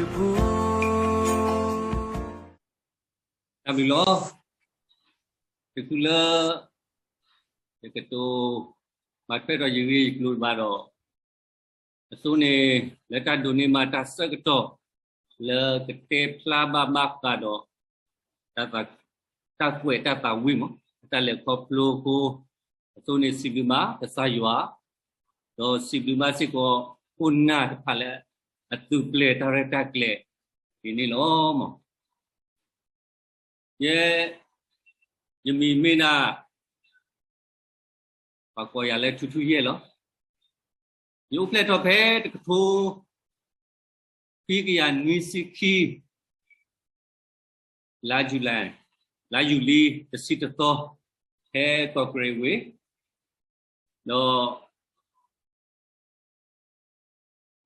တၢ်ဘျုးလီၤ. တချုးလၢ ယကတိၤမၤထွဲဒီးယဂ့ၢ်ယကျိၤဘၣ်ဒီး အသိးန့ၣ် လၢတၢ်ဒိးန့ၢ်ဘၣ်တၢ်ဆၢကတီၢ် လၢကတဲဖျါဘၣ်ဘၣ်ဃးဒီး တၢ်ကွဲးတၢ်သးဝံၣ်မး တၢ်လဲၤခီဖျိအဃိ အသိးန့ၣ်စံးဘျုးဘၣ်ကစၢ်ယွၤ ဒီးစံးဘျုးဘၣ်စ့ၢ်ကီး ခိၣ်နၢ်တဖၣ်လၢ အသုးပျဲၢ်တၢ်ရဲၣ်တၢ်ကျဲၤအံၤန့ၣ်လီၤ. ယဲ ယမံၤမ့ၢ်ဒၣ် ပှၤကိးယၤလၢထူထူယဲၢ်လီၤ. ယအိၣ်ဖျဲၣ်ထီၣ်ဖဲတကထိ ခွံကယၤနွံဆံခံ လါယူၤလံ လါယူၤလံတဆံတသီ ဖဲကီၢ်ကရ့ၣ်ဝ့ၢ် ဒီး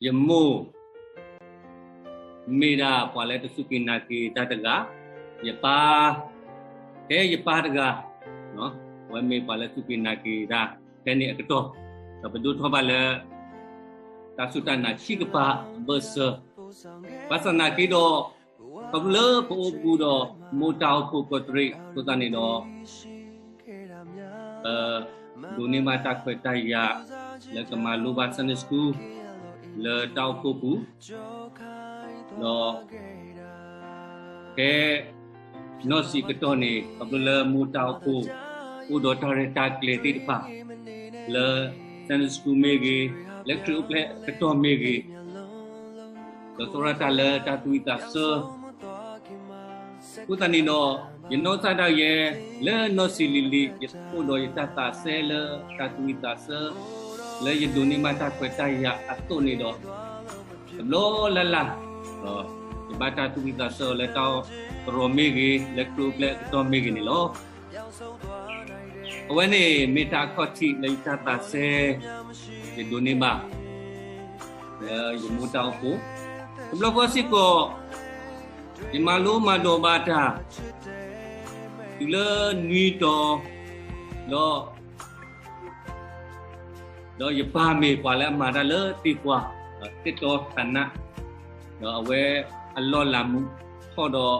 ယမိၢ် မ့ၢ်ဒၣ်ပှၤလၢတစူၢ်က့ၤနာ်က့ၤတၢ်တဂၤ, ယပၢ် ဖဲယပၢ်တဂၤ အဝဲမ့ၢ်ပှၤလၢစူၢ်က့ၤနာ်က့ၤတၢ်ဖဲန့ၣ်အကတီၢ်, ဒီးပဒိၣ်ထီၣ်ဘၣ်လၢ တၢ်စူၢ်တၢ်နာ်ခံကပၤအဘၢၣ်စၢၤ, ဘၣ်ဆၣ်နာ်က့ဒီး ခီဖျိလၢပအိၣ်ဘူးဒီး မိၢ်တၢ်အိၣ်ဖှိၣ်ကီးတရံးအဃိသတးန့ၣ်ဒီး ပဒိးန့ၢ်ဘၣ်တၢ်ခွဲးတၢ်ယာ် လၢကမၤလိဘၣ် Sunday School လၢတၢ်အိၣ်ဖှိၣ်ပူၤ, ဒီး ဖဲ နီၢ်ဆံးကတီၢ်န့ၣ် ခီဖျိလၢမိၢ်တၢ်အိၣ်ဖှိၣ် အိၣ်ဒီးတၢ်ရဲၣ်တၢ်ကျဲၤသ့ၣ်တဖၣ် လၢ Sunday School မ့ၢ်ဂ့ၤ, လၢခရံာ်အိၣ်ဖျဲၣ်အကတီၢ်မ့ၢ်ဂ့ၤ, ဒီးသရၣ်တၢ်လၢတၢ်သူၣ်ဝံၣ်သးဆၢ အဃိသတးန့ၣ်ဒီး ယနီၢ်ကစၢ်ဒၣ်ယဲ လၢနီၢ်ဆံးလံၤလံၤ ယအိၣ်ဒီးယတၢ်သးစဲလၢတၢ်သူၣ်ဝံၣ်သးဆၢ လၢယဒိးန့ၢ်ဘၣ်တၢ်ခွဲးတၢ်ယာ်အသိးန့ၣ်ဒီး တဘျီလၢ်လၢ် ယဘၣ်တၢ်သူၣ်ဝံၣ်သးဆၢအီၤလၢတၢ်သရိာ်မ့ၢ်ဂ့ၤ, လၢခရံာ်အိၣ်ဖျဲၣ်အကတီၢ်မ့ၢ်ဂ့ၤန့ၣ်လီၤ. အဝဲန့ၣ်မ့ၢ်တၢ်အခီၣ်ထံးလၢယတၢ်သးစဲ ယဒိးန့ၢ်ဘၣ် လၢယမိၢ်တၢ်အိၣ်ဖှိၣ်, တဘျီဃီစ့ၢ်ကီး ယမၤလိမၤဒိးဘၣ်တၢ် တုၤလၢနွံတီၤ ဒီး ဒီးယပၢ်မ့ၢ်ပှၤလၢအမၤတၢ်လၢသ့ၣ်ပှၢ် သ့ၣ်တီဌာန, ဒီးအဝဲအလီၢ်လၤမူထီၣ်ဒီး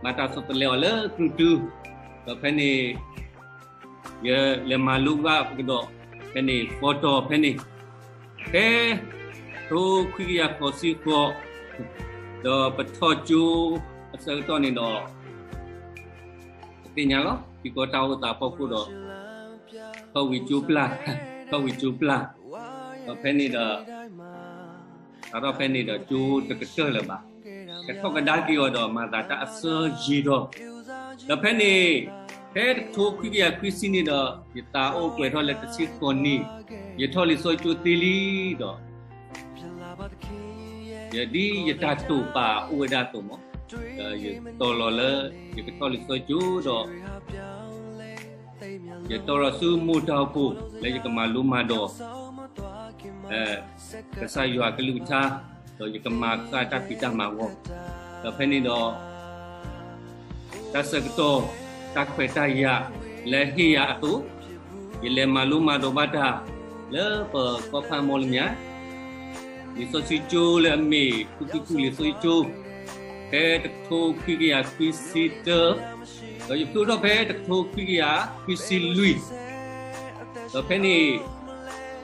မၤတၢ်ဆီတလဲအီၤလၢကရူၢ်တု, ဒီးဖဲန့ၣ် ယလဲၤမၤလိဘၣ်ကဒီး ဖဲန့ၣ် ဃီတီၤဖဲန့ၣ်, ဖဲ ထိခွံကယၤဃိးဆံဃိး ဒီးပထီၣ်ကၠိအဆၢကတီၢ်န့ၣ်ဒီး ပသ့ၣ်ညါလီၤ ထံကီၢ်တၢ်အိၣ်သးအဖီခိၣ်ဒီး ထီၣ်ဝံၤကၠိပျၢ်, ထီၣ်ဝံၤကၠိပျၢ်, ဒီးဖဲန့ၣ်ဒီး စးထီၣ်ဖဲန့ၣ်ဒီးကၠိတကတၢၢ်လၢၤဘၣ်, ကထီၣ်ကဒါက့ၤအီၤဒီးမၤသးတၢ်အစၢယံာ်ထီၣ်, ဒီးဖဲန့ၣ် ဖဲတကထိခွံကယၤခွံဆံန့ၣ်ဒီး ယသးအိၣ်ပှဲၤထီၣ်လၢတဆံဃိးနံၣ်, ယထီၣ်လံာ်စီဆှံကၠိသ့လံဒီး ယဒ်ယတၢ်တိာ်ပာ်အိၣ်ဝဲဒၣ်အသိးမး, ဒီးယတီၤလီၤလၢယကထီၣ်လံာ်စီဆှံကၠိဒီး ယတီၤလီၤဆူမိၢ်တၢ်အိၣ်ဖှိၣ် လၢယကမၤလိမၤဒိး ကစၢ်ယွၤအကလုၢ်ကထါ, ဒီးယကမၤကစၢ်တၢ်ဖံးတၢ်မၤအဂီၢ်, ဒီးဖဲန့ၣ်ဒီး တၢ်ဆၢကတီၢ် တၢ်ခွဲးတၢ်ယာ်လၢဟ့ၣ်ယၤအသိး, ယလဲၤမၤလိမၤဒိးဘၣ်တၢ် လၢပကီၢ်ဖးမီလမၠဲၣ် လံာ်စီဆှံကၠိလၢအမ့ၢ် ဖုဖုဖုလံာ်စီဆှံကၠိ, ဖဲတကထိခွံကယၤခွံဆံတၢ, ဒီးယဖျိထီၣ်ဖဲတကထိခွံကယၤခွံဆံလွံၢ်, ဒီးဖဲန့ၣ်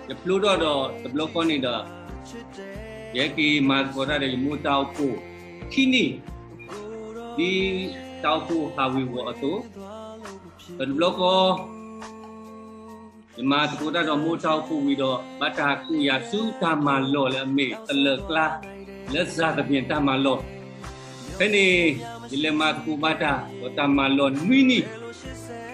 ယဖျိထီၣ်ဒီးတဘျီဃီန့ၣ်ဒီး ယဟဲက့ၤမၤသကိးတၢ်ဒီးယမိၢ်တၢ်အိၣ်ဖှိၣ်ခံနံၣ်, ဒ်တၢ်အိၣ်ဖှိၣ်ဟးဝ့ၤဝီၤအသိး, ဒီးတဘျီဃီ ယမၤသကိးတၢ်ဒီးမိၢ်တၢ်အိၣ်ဖှိၣ်ဝံၤဒီး ဘၣ်တၢ်ကိးယၤဆူတၢ်မၤလီၢ်လၢအမ့ၢ်တလၢာ်ကျါ လၢစၤသဘ့ၣ်တၢ်မၤလီၢ်, ဖဲန့ၣ် ယလဲၤမၤသကိးဘၣ်တၢ်ဒီးတၢ်မၤလီၢ်နွံနံၣ်, ဒီးတဘျီဃီ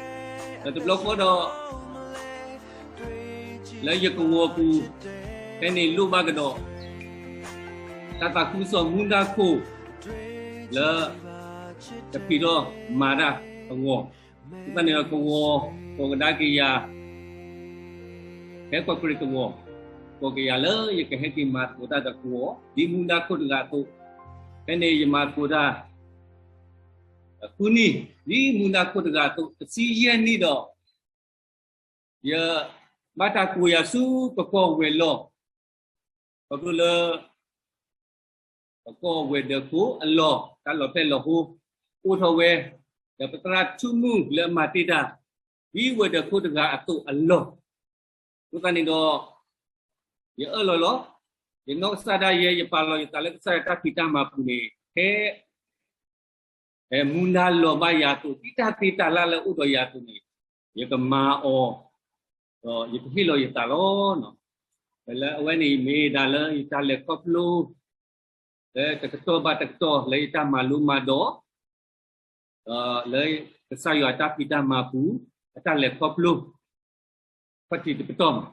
ဒီး လၢယကဝီၤပူၤ ဖဲန့ၣ်လိၣ်ဘၣ်ကဒီး တၢ်သးခုကစီၣ်မူဒါခိၣ် လၢ တဖံးထီၣ်မၤတၢ်အဂီၢ်, အဃိသတးန့ၣ်ဒီးကဝီၤ ကိးကဒါက့ၤယၤ ဖဲကီၢ်ကရ့ၣ်ကဝီၤ, ကိးက့ၤယၤလၢယကဟဲက့ၤမၤသကိးတၢ်ဒီးကဝီၤ ဒ်မူဒါခိၣ်တဂၤအသိး, ဖဲန့ၣ်ယမၤသကိးတၢ် ဃုနံၣ် ဒ်မူဒါခိၣ်တဂၤအသိး တဆံယဲၢ်နံၣ်ဒီး ယ ဘၣ်တၢ်ကိးယၤဆူကီၢ်ဝဲၤလီၢ်, ခီဖျိလၢ ပကီၢ်ဝဲၤဒၢးခိၣ်အလီၢ် တၢ်လီၢ်ဖျဲၣ်လီၤဟိ အိၣ်ထီၣ်ဝဲ, ဒီးပသရၣ်ထူမုၢ်လၢအမၤတ့ၢ်တၢ် ဒ်ဝဲၤဒၢးခိၣ်တဂၤအသိးအလီၢ်, အဃိသတးန့ၣ်ဒီး ယအၢၣ်လီၤလီၤ, ယနီၢ်ကစၢ်ဒၣ်ယဲ ယပာ်လီၤယသးလၢကစၢ်ယွၤတၢ်ဖံးတၢ်မၤပူၤန့ၣ် ဖဲ မူဒါလီၤဘၣ်ယၤအသိး ဒ်တၢ်သ့တၢ်လၢ်လၢအိၣ်ဒီးယၤအသိးန့ၣ် ယကမၤအီၤ, ဒီးယကဟ့ၣ်လီၤယသးလီၤ. ဒီးလၢအဝဲန့ၣ် မ့ၢ်ဒၣ်လၢယတၢ်လဲၤခီဖျိ လၢတကတီၢ်ဘၣ်တကတီၢ် လၢယတၢ်မၤလိမၤဒိး, ဒီးလၢကစၢ်ယွၤအတၢ်ဖံးတၢ်မၤပူၤ အတၢ်လဲၤခီဖျိ ခီၣ်ထံးတပတီၢ်မး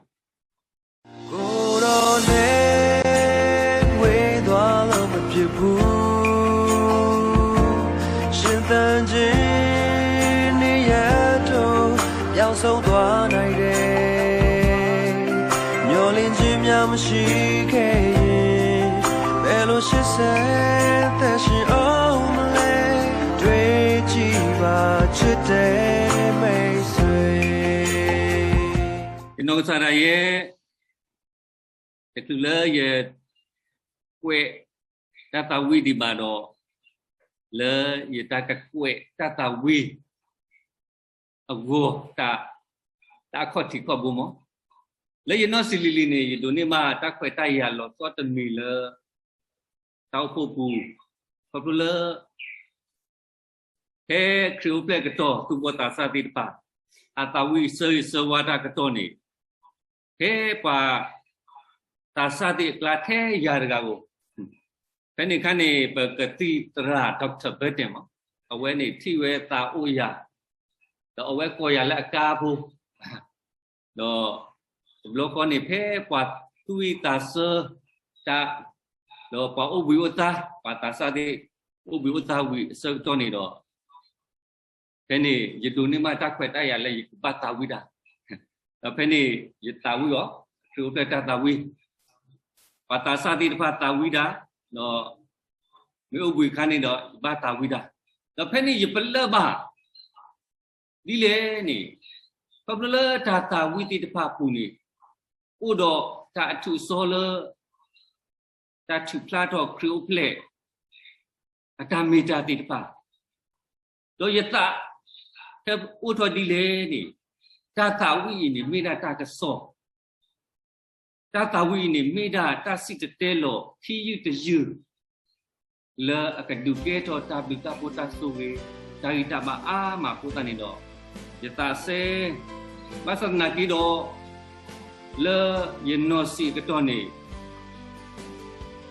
ကိုယ်တော်နဲ့ ဝေးသွားလို့မဖြစ်ဘူး။ ရှင်သန်ခြင်း နေရာတို့ ပျောက်ဆုံးသွားနိုင်တယ်။ မျှော်လင့်ခြင်းများ မရှိခဲ့ရင် ဘယ်လိုရှေ့ဆက် သက်ရှင်အောင်မလဲ။ တွေ့ကြည့်ပါ ချစ်တဲ့မိတ်ဆွေ ယနီၢ်ကစၢ်ဒၣ်ယဲ တချုးလၢယကွဲးတၢ်သးဝံၣ်ဒံးဘၣ်ဒီး လၢယတၢ်ကကွဲးတၢ်သးဝံၣ်အဂီၢ် တၢ်အခီၣ်ထံးခီၣ်ဘိမး, လၢယနီၢ်စံးလံၤလံၤန့ၣ် ယဒိးန့ၢ်ဘၣ်တၢ်ခွဲးတၢ်ယာ်လီၤဆီတမံၤလၢ တၢ်အိၣ်ဖှိၣ်ပူၤ, ခီဖျိလၢ ဖဲခရံာ်အိၣ်ဖျဲၣ်ကတီၢ် သူၣ်ဘီၣ်သးစၢ်သ့ၣ်တဖၣ် အသးဝံၣ်ဆၢဂ့ၤဆၢဝါတၢ်ကတီၢ်န့ၣ် ဖဲပှၤသးစၢ်သ့ၣ်အကျါထဲယၤတဂၤဧိၤ, ဖဲန့ၣ်အခါန့ၣ် ပကသံၣ်သရၣ် Doctor Burton မး, အဝဲန့ၣ် ထံၣ်ဝဲသးအိၣ်ယၤ, ဒီးအဝဲကိးယၤလၢအကါဖိ ဒီးတဘျီဃီန့ၣ် ဖဲပှၤသူၣ်ဝံၣ်သးဆၢတၢ်, ဒီးပှၤအိၣ်ဘှံးအိၣ်သါ, ပှၤသးစၢ်သ့ၣ် အိၣ်ဘှံးအိၣ်သါဝံၤအဆၢကတီၢ်န့ၣ်ဒီး ဖဲန့ၣ် ယဒိးန့ၢ်ဘၣ်တၢ်ခွဲးတၢ်ယာ်လၢယကဘၣ်သးဝံၣ်တၢ်, ဒီးဖဲန့ၣ် ယသးဝံၣ်အီၤ, ခရံာ်အိၣ်ဖျဲၣ်တၢ်သးဝံၣ်, ပှၤသးစၢ်သ့ၣ်တဖၣ်သးဝံၣ်တၢ်, ဒီးမ့ၢ်အိၣ်ဘှံးအခါန့ၣ်ဒီး ယဘၣ်သးဝံၣ်တၢ်, ဒီးဖဲန့ၣ်ယပလၢၢ်ဘၣ် ဒ်လဲၣ်န့ၣ်, ခီဖျိလၢတၢ်သးဝံၣ်သ့ၣ်တဖၣ်အပူၤန့ၣ် အိၣ်ဒီးတၢ်အထူးအစီလၢ တၢ်ထုးဖျါထီၣ်ခရံာ်အိၣ်ဖျဲၣ် အတၢ်မ့ၢ်တၢ်သ့ၣ်တဖၣ်, ဒီးယသး ဟဲအိၣ်ထီၣ်ဒ်လဲၣ်န့ၣ်, တၢ်သးဝံၣ်အံၤန့ၣ် မ့ၢ်ဒၣ်တၢ်ကစီၣ်, တၢ်သးဝံၣ်အံၤန့ၣ် မ့ၢ်ဒၣ်တၢ်စံၣ်တဲၤတဲလီၤခံယုၢ်တယုၢ် လၢအကဒုးကဲထီၣ်တၢ်ဘျုးတၢ်ဖှိၣ်တၢ်ဆိၣ်ဂ့ၤ တၢ်ဂံၢ်တၢ်ဘါအါမးအဃိသတးန့ၣ်ဒီး ယသးစဲ ဘၣ်ဆၣ်သနာ်က့ဒီး လၢယနီၢ်စံးအကတီၢ်န့ၣ်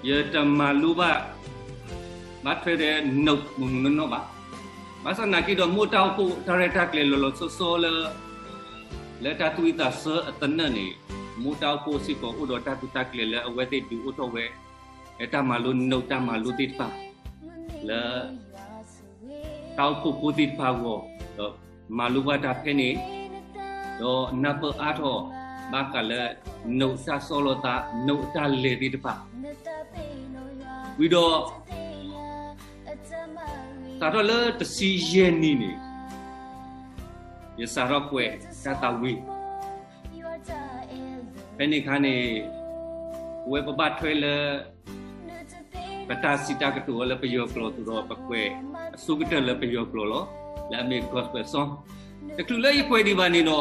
ယတမၤလိဘၣ် ဘၣ်ထွဲဒီး note မုၢ်မုၢ်နီၢ်နီၢ်ဘၣ်. ဘၣ်ဆၣ်သနာ်က့ဒီး မိၢ်တၢ်အိၣ်ဖှိၣ်တၢ်ရဲၣ်တၢ်ကျဲၤလီၤလီၤဆီဆီလၢ လၢတၢ်သူၣ်ဝံၣ်သးဆၢအသနၢၣ်န့ၣ် မိၢ်တၢ်အိၣ်ဖှိၣ်စ့ၢ်ကီးအိၣ်ဒီးတၢ်သူၣ်တၢ်ကျဲၤလၢအဝဲသ့ၣ်ဒုးအိၣ်ထီၣ်ဝဲ တၢ်မၤလိ note တၢ်မၤလိသ့ၣ်တဖၣ် လၢ တၢ်အိၣ်ဖှိၣ်ဖိသ့ၣ်တဖၣ်အဂီၢ် ဒီးမၤလိဘၣ်တၢ်ဖဲန့ၣ် ဒီးနၢ်ပၢၢ်အါထီၣ်ဘၣ်ဃးလၢ note တၢ်ဆီၣ်လီၤသး note အတၢ်လဲၤသ့ၣ်တဖၣ် ဝံၤဒီး စးထီၣ်လၢတဆံယဲၢ်နံၣ်န့ၣ် ယစးထီၣ်ကွဲးတၢ်သးဝံၣ် ဖဲန့ၣ်အခါန့ၣ် ပဝဲပဘၣ်ထွဲလၢ ပတၢ်စံးတၢ်ကတိၤအီၤလၢပယီၤကျိာ်အသိးဒီး ပကွဲးအဆိကတၢၢ်လၢပယီၤကျိာ်လီၤ. လၢအမ့ၢ် gospel song တချုးလၢယကွဲးဒံးဘၣ်န့ၣ်ဒီး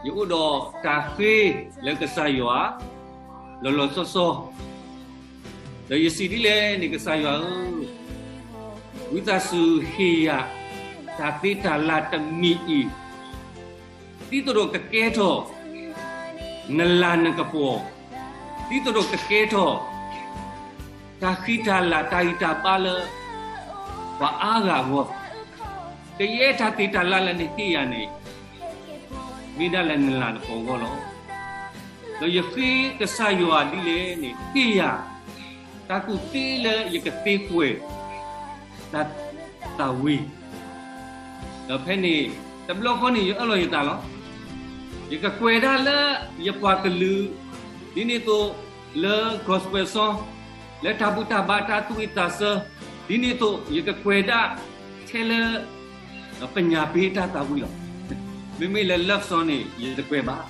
ယအိၣ်ဒီးတၢ်ဃ့လၢကစၢ်ယွၤ လီၤလီၤဆီဆီ ဒီးယစံးဒ်လဲၣ်န့ၣ် ကစၢ်ယွၤဧၢ, ဝံသးစူၤဟ့ၣ်ယၤ တၢ်သ့တၢ်လၢ်တမံၤအံၤ ဒ်သိးဒီးကကဲထီၣ် နလၤနကပီၤ, ဒ်သိးဒီးကကဲထီၣ် တၢ်ဃံတၢ်လၤတၢ်ဂံၢ်တၢ်ဘါလၢ ပှၤအါဂၤအဂီၢ်, ကယဲၢ်တၢ်သ့တၢ်လၢ်လၢနဟ့ၣ်ယၤန့ၣ် မ့ၢ်ဒၣ်လၢနလၤနကပီၤအဂီၢ်လီၤ. ဒီးယဃ့ကစၢ်ယွၤဒ်လဲၣ်န့ၣ် ဟ့ၣ်ယၤ တၢ်ကူၣ်သ့လၢယကသ့ကွဲး တၢ်သးဝံၣ်, ဒီးဖဲန့ၣ် တဘျီဃီန့ၣ် ယအၢၣ်လီၤယသးလီၤ. ယကကွဲးဒၣ်လၢယပှၤကလုာ်, ဒ်န့ၣ်အသိးလၢ gospel song, လၢတၢ်ဘူၣ်တၢ်ဘါတၢ်သူၣ်ဝံၣ်သးဆၢ, ဒ်န့ၣ်အသိး ယကကွဲးဒၣ်ထဲလၢ ပညာပေးတၢ်သးဝံၣ်လီၤ. မ့မ့ၢ်လၢ love song န့ၣ် ယတကွဲးဘၣ်.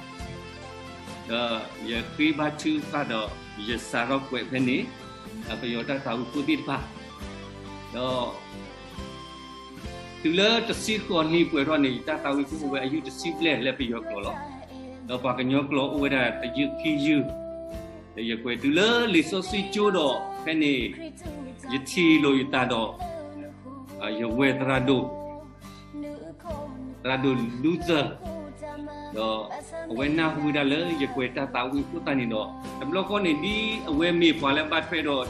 ဒီးယဃ့ဘါထုကဖၣ်ဒီး ယစးထီၣ်ကွဲးဖဲန့ၣ်, ပယီၤတၢ်သးဝံၣ်ဖိသ့ၣ်တဖၣ်, ဒီး တုၤလၢတဆံဃိးနံၣ်ပှဲၤထီၣ်န့ၣ် ယတၢ်သးဝံၣ်ဖိအိၣ်ဝဲအယုၢ်တဆံဘျဲၣ်လၢပယီၤကျိာ်လီၤ. ဒီးပှၤကညီကျိာ်အိၣ်ဝဲဒၣ်တယုၢ်ခံယုၢ်, ဒီးယကွဲးတုၤလၢလံာ်စီဆှံကၠိဒီး ဖဲန့ၣ် ယထံၣ်လိာ်ယသးဒီး ယဝဲၢ်သရၣ်ဒိၣ် သရၣ်ဒိၣ်လူသၢၣ်, ဒီးအဝဲနၢ်ဟူဝဲဒၣ်လၢယကွဲးတၢ်သးဝံၣ်အဃိသတးန့ၣ်ဒီး တဘျီဃီန့ၣ် ဒ်အဝဲမ့ၢ်ပှၤလၢဘၣ်ထွဲဒီး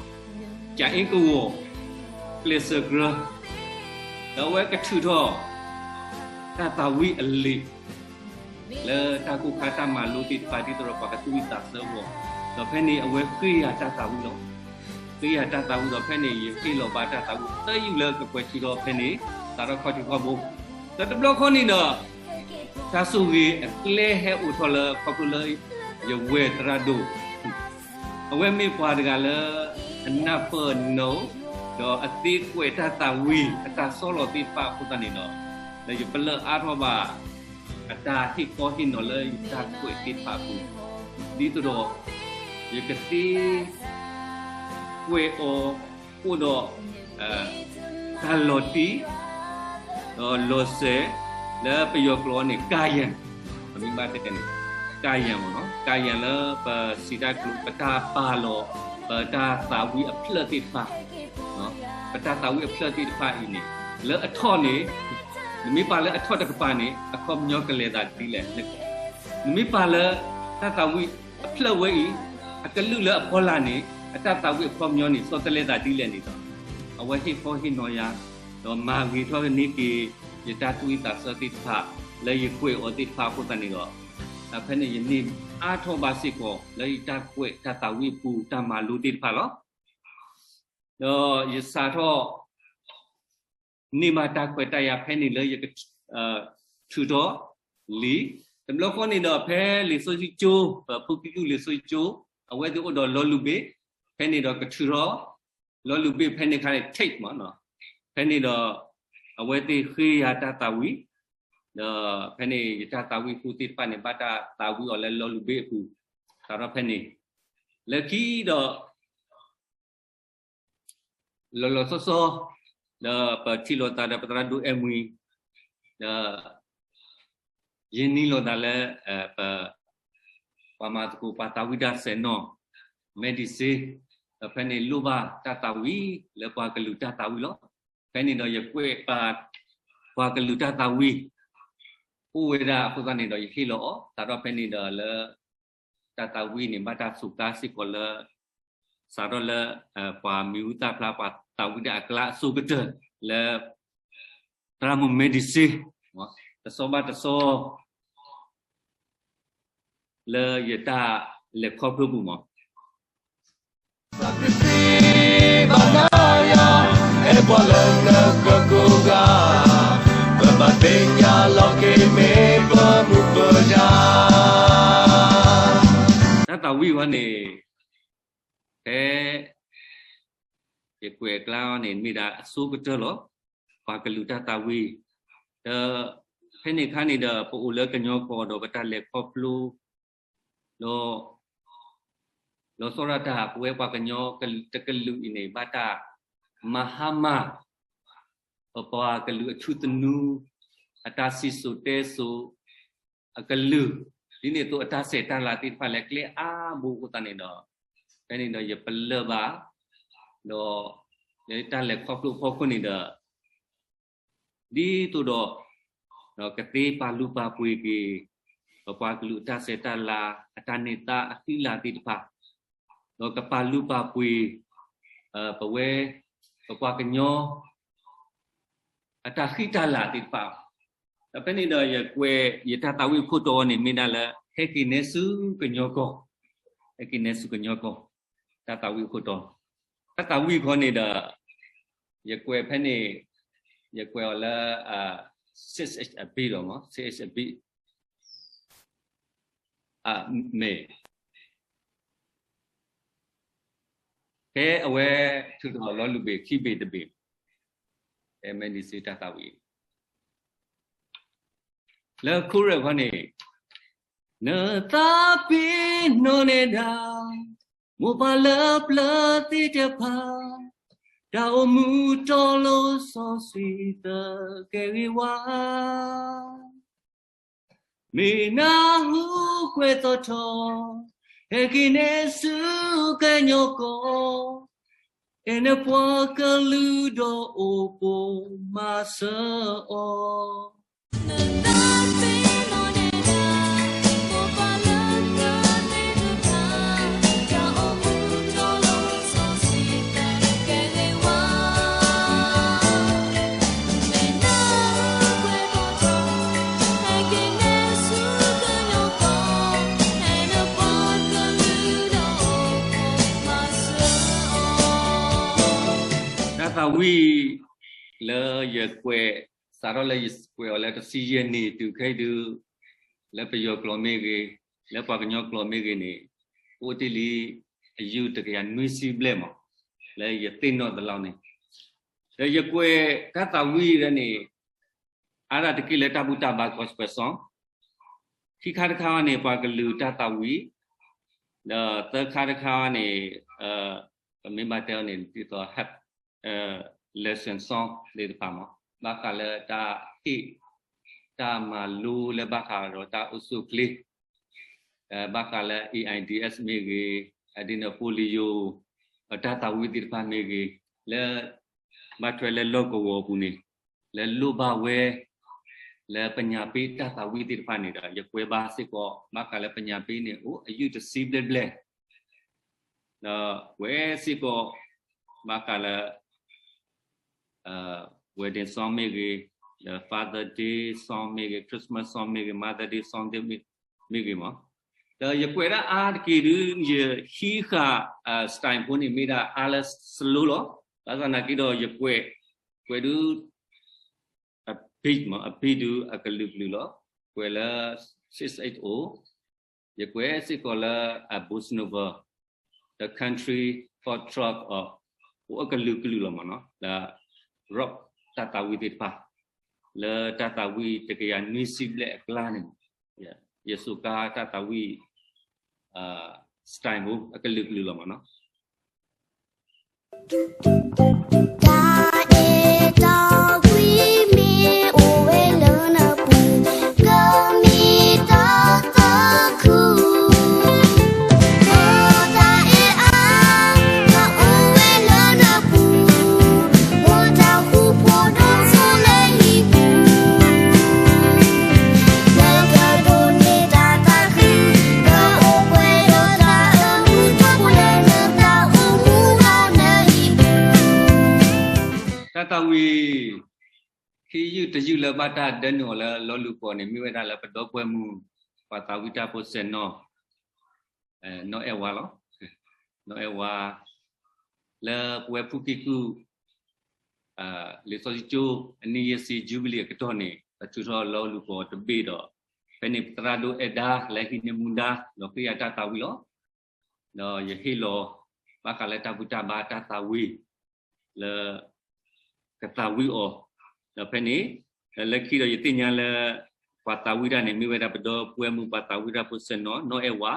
ကၠၤအ့ကဝီၤ ကျဲးစၢးကြၢး, ဒီးအဝဲကထုးထီၣ် တၢ်သးဝံၣ်အလံာ် လၢတၢ်ကိၢ်ခါတၢ်မၤလိသ့ၣ်တဖၣ် ဒ်သိးဒီးပှၤကသူၣ်ဝံၣ်သးဆၢအဂီၢ်, ဒီးဖဲန့ၣ်အဝဲဃ့ယၤတၢ်သးဝံၣ်လီၤ. ဃ့ယၤတၢ်သးဝံၣ်ဒီးဖဲန့ၣ် ယဟ့ၣ်လီၤဘၣ်တၢ်သးဝံၣ်သၢယုၢ်လၢကကွဲးထုးထီၣ်ဖဲန့ၣ် စးထီၣ်ခီၣ်ထံးခီၣ်ဘိ, ဒီးတဘျီဃီန့ၣ်ဒီး တၢ်ဆိၣ်ဂ့ၤအကျဲဟဲအိၣ်ထီၣ်လၢခီဖျိလၢ ယဝဲၢ်သရၣ်ဒိၣ် အဝဲမ့ၢ်ပှၤတဂၤလၢ အနၢ်ပၢၢ်နီၣ် ဒီးအသ့ကွဲးတၢ်သးဝံၣ် အတၢ်ဆီၣ်လီၤသ့ၣ်တဖၣ်အဃိသတးန့ၣ်ဒီး ဒီးယပလၢၢ်အါထီၣ်ဘၣ် အတၢ်ဟ့ၣ်ခီဟ့ၣ်နီၤလၢယတၢ်ကွဲးသ့ၣ်တဖၣ်အပူၤ, ဒ်သိးဒီး ယကသ့ ကွဲးအီၤ အိၣ်ဒီး တၢ်လီၤတံၢ် ဒီးလီၤစဲၤ လၢပယီၤကျိာ်န့ၣ် ကၢ်ယၣ်, ပမ့ၢ်ဘၣ်တဲန့ၣ် ကၢ်ယၣ်မ့ၢ်နီၤ, ကၢ်ယၣ်လၢပစံးတၢ်ကတိၤ ပတၢ်ပာ်လီၤ ပတၢ်သးဝံၣ်အဖျၢၣ်သ့ၣ်တဖၣ်, ပတၢ်သးဝံၣ်အဖျၢၣ်သ့ၣ်တဖၣ်အံၤန့ၣ် လၢအထီၣ်န့ၣ် နမ့ၢ်ပာ်လၢအထီၣ်တကပၤန့ၣ် အခီပညီကလဲၤသးဒ်လဲၣ်, နမ့ၢ်ပာ်လၢ တၢ်သးဝံၣ်အဖျၢၣ်ဝဲအံၤ အကလုၢ်လၢအဖီလာ်န့ၣ် အတၢ်သးဝံၣ်အခီပညီန့ၣ် ဆီတလဲသးဒ်လဲၣ်န့ၣ်ဒီး အဝဲဟ့ၣ်ခီဟ့ၣ်နီၤယၤ ဒီးမၤဂ့ၤထီၣ်န့ၢ်က့ၤ ယတၢ်သူၣ်ဝံၣ်သးဆၢသ့ၣ်တဖၣ် လၢယကွဲးအီၤသ့ၣ်တဖၣ်အဃိသတးန့ၣ်ဒီး ဖဲန့ၣ်ယန့ၢ်အါထီၣ်ဘၣ်စ့ၢ်ကီး လၢယတၢ်ကွဲးတၢ်သးဝံၣ်အပူၤ တၢ်မၤလိသ့ၣ်တဖၣ်လီၤ. ဒီးယစးထီၣ် န့ၢ်ဘၣ်တၢ်ခွဲးတၢ်ယာ်ဖဲန့ၣ်လၢယက ထုးထီၣ်လံာ်, တဘျီဃီန့ၣ်ဒီး ဖဲလံာ်စီဆှံကၠိ ပဖုကံၢ်ကူၣ်လံာ်စီဆှံကၠိ အဝဲသ့ၣ်အိၣ်ဒီးလီၤလုၢ်ဘ့ၣ်, ဖဲန့ၣ်ဒီးကထုးထီၣ် လီၤလုၢ်ဘ့ၣ်ဖဲန့ၣ်ခါန့ၣ် tape မ့ၢ်နီၤ, ဖဲန့ၣ်ဒီး အဝဲသ့ၣ်ဃ့ယၤတၢ်သးဝံၣ်, ဒီးဖဲန့ၣ်ယတၢ်သးဝံၣ်အဃိသ့ၣ်တဖၣ်န့ၣ် ဘၣ်တၢ်သးဝံၣ်အီၤလၢလီၤလုၢ်ဘ့ၣ်အပူၤ, စးထီၣ်ဖဲန့ၣ်, လၢခံဒီး လီၤလီၤဆီဆီ ဒီးပထံၣ်လိာ်သးဒီးပသရၣ်ဒိၣ်အဲၣ်မှံၤ, ဒီး ယနံၤလိာ်သးလၢ ပ ပှၤမၤသကိးပှၤသးဝံၣ်တၢ်ဆဲးနီၣ် medicine, ဒီးဖဲန့ၣ်လိၣ်ဘၣ်တၢ်သးဝံၣ်လၢပှၤကလုာ်တၢ်သးဝံၣ်လီၤ. ဖဲန့ၣ်ဒီးယကွဲးပာ် ပှၤကလုာ်တၢ်သးဝံၣ် အိၣ်ဝဲဒၣ်အဃိသတးန့ၣ်ဒီးယဟ့ၣ်လီၤအီၤ, စးထီၣ်ဖဲန့ၣ်ဒီးလၢ တၢ်သးဝံၣ်န့ၣ် ဘၣ်တၢ်စူးကါစ့ၢ်ကီးလၢ စးထီၣ်လၢ ပှၤမံၤဟူသၣ်ဖျါ ပှၤသးဝံၣ်တၢ်အကျါအစိကတၢၢ်လၢ သရၣ်မုၣ် medicine တဆီဘၣ်တဆီ လၢယတၢ်လဲၤခီဖျိပူၤမး တၢ်သးဝံၣ်ဝဲန့ၣ် ဖဲ ယကွဲးအကျါန့ၣ် မ့ၢ်ဒၣ်အစိကတၢၢ်လီၤ. ပှၤကလုာ်တၢ်သးဝံၣ်, ဒီး ဖဲန့ၣ်အခါန့ၣ်ဒီး ပအိၣ်လၢကညီကီၢ်ဒီးပတၢ်လဲၤခီဖျိ ဒီး လီၤဆီဒၣ်တၢ် ပဝဲပှၤကညီတကလုာ်အံၤန့ၣ် ဘၣ်တၢ်မၤဟါမၢ် ပပှၤကလုာ်အထူသနူ အတၢ်စံၣ်စိၤတဲစိၤ အကလုာ် ဒ်န့ၣ်အသိးအတၢ်ဆဲးတၢ်လၤသ့ၣ်တဖၣ်လၢကျဲအါဘိအဃိသတးန့ၣ်ဒီး ဖဲန့ၣ်ဒီးယပလၢၢ်ဘၣ် ဒီး လၢတၢ်လဲၤခီဖျိအဖီခိၣ်န့ၣ်ဒီး ဒ်သိးဒီး ကသ့ပာ်လုၢ်ပာ်ပှ့ၤက့ၤ ပပှၤကလုာ်အတၢ်ဆဲးတၢ်လၤ အတၢ်န့ၢ်သါအဃံအလၤသ့ၣ်တဖၣ် ဒီးကပာ်လုၢ်ပာ်ပှ့ၤ ပဝဲ ပပှၤကညီ အတၢ်ဃံတၢ်လၤသ့ၣ်တဖၣ်, ဒီးဖဲန့ၣ်ဒီးယကွဲး ယတၢ်သးဝံၣ်အခိၣ်တီန့ၣ် မ့ၢ်ဒၣ်လၢ ဟဲက့ၤနဲဆူကညီကီၢ်, ဟဲက့ၤနဲဆူကညီကီၢ်, တၢ်သးဝံၣ်အခိၣ်တီ, တၢ်သးဝံၣ်ခီန့ၣ်ဒီး ယကွဲးဖဲန့ၣ် ယကွဲးအီၤလၢ six inch a beat လီၤ, six inch a beat မ့ၢ် ဖဲအဝဲထုးထီၣ်လီၤလုၢ်ဘ့ၣ်ခံဘ့ၣ်တဘ့ၣ်, ဖဲ medicine တၢ်သးဝံၣ် လၢ chorus ခီန့ၣ် နသးပ့ၤနီၣ်နဲဒၣ် မိၢ်ပၢ်လၢပျၢၤသ့ၣ်တဖၣ်, တၢ်အိၣ်မူတီလိၤစီဆှံသကဲဂ့ၤဝါ မ့ၢ်နၢ်ဟူကွဲၤသီထီၣ်, ဟဲက့ၤနဲဆူကညီကီၢ်, အဲၣ်နပှၤကလုာ်ဒီးအိၣ်ပိၢ်မၤစၢၤအီၤ. တၢ်သးဝံၣ်လၢယကွဲး စးထီၣ်လၢယကွဲးအီၤလၢတဆံယဲၢ်နံၣ်တုၤခဲအံၤဒုး, လၢပယီၤကျိာ်မ့ၢ်ဂ့ၤ, လၢပှၤကညီကျိာ်မ့ၢ်ဂ့ၤန့ၣ်, အိၣ်တ့ၢ်လံ အယုၢ်တကယၤနွံဆံဘျဲၣ်မး, လၢယသ့ၣ်နီၣ်သလောက်န့ၣ်, ဒီးယကွဲးတၢ်သးဝံၣ်ဒၣ်န့ၣ်, အါဒၣ်တက့ၢ်လၢတၢ်ဘူၣ်တၢ်ဘါ gospel song, ခံခါတခါန့ၣ် ပှၤကလုာ်တၢ်သးဝံၣ်, ဒီးသၢခါတခါန့ၣ်, ပမ့ၢ်ဘၣ်တဲအီၤန့ၣ် ဒ်သိး lesson song သ့ၣ်တဖၣ်မး, ဘၣ်ဃးလၢတၢ်ဟ့ၣ် တၢ်မၤလိလၢဘၣ်ဃးဒီးတၢ်အိၣ်ဆူၣ်အိၣ်ချ့, ဘၣ်ဃးလၢ AIDS မ့ၢ်ဂ့ၤ, ဒ်န့ၣ် polio, တၢ်သးဝံၣ်သ့ၣ်တဖၣ်မ့ၢ်ဂ့ၤ, လၢ ဘၣ်ထွဲလၢလီၢ်ကဝီၤအပူၤန့ၣ်, လၢလိၣ်ဘၣ်ဝဲ လၢပညးပ့တၢ်သးဝံၣ်သ့ၣ်တဖၣ်န့ၣ်ဒီး ယကွဲးဘၣ်စ့ၢ်ကီး ဘၣ်ဃးလၢပညးပ့န့ၣ် အိၣ်အယုၢ်တဆံဘျဲၣ်ဘျဲၣ်, ဒီးကွဲးစ့ၢ်ကီး ဘၣ်ဃးလၢ wedding song မ့ၢ်ဂ့ၤ, ဒီး Father Day song မ့ၢ်ဂ့ၤ, Christmas song မ့ၢ်ဂ့ၤ, Mother Day song မ့ၢ်ဂ့ၤမး, ဒီးယကွဲးဒၣ်အါတက့ၢ်ဒုး ယဟံးဃာ် style ဖိန့ၣ် မ့ၢ်ဒၣ်အါလၢ slow လီၤ. ဘၣ်ဆၣ်သနာ်က့ဒီး ယကွဲး, ကွဲးဒုး အ beat မး, အ beat ဒုးအကလုာ်ကလုာ်လီၤ. ကွဲးလၢ six eight oh, ယကွဲးစ့ၢ်ကီးလၢ bossa nova, the country folk track အီၤ, အိၣ်အကလုာ်ကလုာ်လီၤမးနီၤ, ဒီး rock တၢ်သးဝံၣ်သ့ၣ်တဖၣ်, လၢတၢ်သးဝံၣ်တကယၤနွံဆံဘျဲၣ်အကျါန့ၣ်, ယစိာ်ကါတၢ်သးဝံၣ် style ဖိ အကလုာ်ကလုာ်လီၤမးနီၤ. တၢ်အဲၣ်တၢ်ကွံမ့ၢ်အိၣ်ဝဲလၢနပူၤ, ကမ့ၢ်တၢ်သးခု, တၢ်အဲၣ်အါ တၢ်အိၣ်ဝဲလၢနပူၤ, အိၣ်တၢ်ဃူဖိးဒီးဖိလၢဟံၣ်ပူၤ လၢကဒိးန့ၢ်တၢ်သးခု, ဒီးအိၣ်ပှဲၤဒီးတၢ်အၢမူထီဘိလၢနတၢ်အိၣ်မူဒီးနဟံၣ်ပူၤ. တၢ်သးဝံၣ် ခံယုၢ်တယုၢ်လၢဘၣ်တၢ်ဒၢနုာ်အီၤလၢလီၤလူၤကီၢ်န့ၣ် မ့ၢ်ဝဲဒၣ်လၢပဒီပုၢ်ဝဲၢ်မုၣ် ပှၤသးဝံၣ်တၢ်ဖိစဲးနီၣ် နီၢ်အဲၣ်ဝါလီၤ. နီၢ်အဲၣ်ဝါ လၢပဝဲဖူကံၢ်ကုၢ် လံာ်စီဆှံကၠိ အနံၣ်ယဲၢ်ဆံ jubilee အကတီၢ်န့ၣ် ပထုးထီၣ်လီၤလူၤကီၢ်တဘ့ၣ်ဒီး ဖဲန့ၣ်ပသရၣ်ဒိၣ်အဲၣ်ဒါလၢဟံးန့ၢ်မူဒါ ဒီးဃ့ယၤတၢ်သးဝံၣ်လီၤ. ဒီးယဟ့ၣ်လီၤ ဘၣ်ဃးလၢတၢ်ဘူၣ်တၢ်ဘါတၢ်သးဝံၣ် လၢ ကသးဝံၣ်အီၤ, ဒီးဖဲန့ၣ် လၢခံဒီးယသ့ၣ်ညါလၢ ပှၤသးဝံၣ်တၢ်န့ၣ် မ့ၢ်ဝဲဒၣ်ပဒီပုၢ်ဝဲၢ်မုၣ်ပှၤသးဝံၣ်တၢ်ဖိစဲးနီၣ် နီၢ်အဲၣ်ဝါ,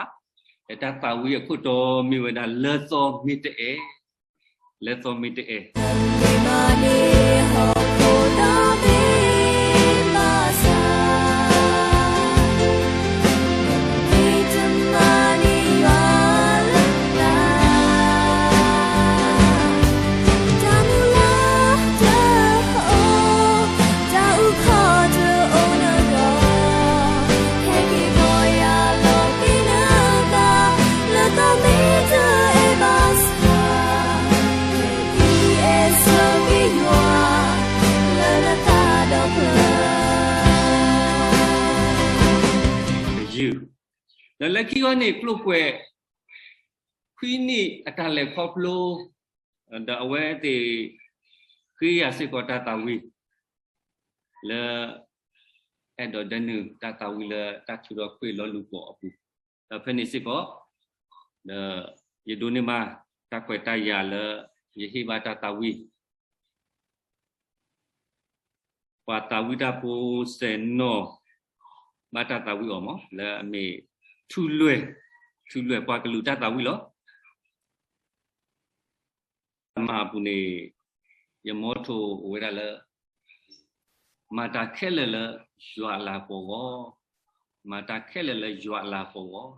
ဒီးတၢ်သးဝံၣ်အခိၣ်တီမ့ၢ်ဝဲဒၣ် လၢသီမ့ၢ်တအဲၣ်, လၢသီမ့ၢ်တအဲၣ်. ဒီးလၢခံအံၤန့ၣ် ကျိၣ်ကွဲး ခွံနံၣ်အတၢ်လဲၤခီဖျိ ဒီးအဝဲသ့ၣ် ဃ့ယၤစ့ၢ်ကီးတၢ်သးဝံၣ် လၢ အဲၣ်ဒိးဒၢနုာ်တၢ်သးဝံၣ်လၢတၢ်ထုးထီၣ်ကွံာ်လီၤလူၤကီၢ်အပူၤ, ဒီးဖဲန့ၣ်စ့ၢ်ကီး ဒီးယဒိးန့ၢ်ဘၣ်တၢ်ခွဲးတၢ်ယာ်လၢ ယဟ့ၣ်ဘၣ်တၢ်သးဝံၣ် ပှၤသးဝံၣ်တၢ်ဖိစဲးနီၣ် ဘၣ်တၢ်သးဝံၣ်အီၤမး လၢအမ့ၢ် ထူလွဲၢ်, ထူလွဲၢ် ပှၤကလုာ်တၢ်သးဝံၣ်လီၤ. မဟါပူၤန့ၣ် ယ motto အိၣ်ဝဲဒၣ်လၢ မၤတၢ်ခဲလၢာ်လၢယွၤအလၤကပီၤအဂီၢ်, မၤတၢ်ခဲလၢာ်လၢယွၤအလၤကပီၤအဂီၢ်.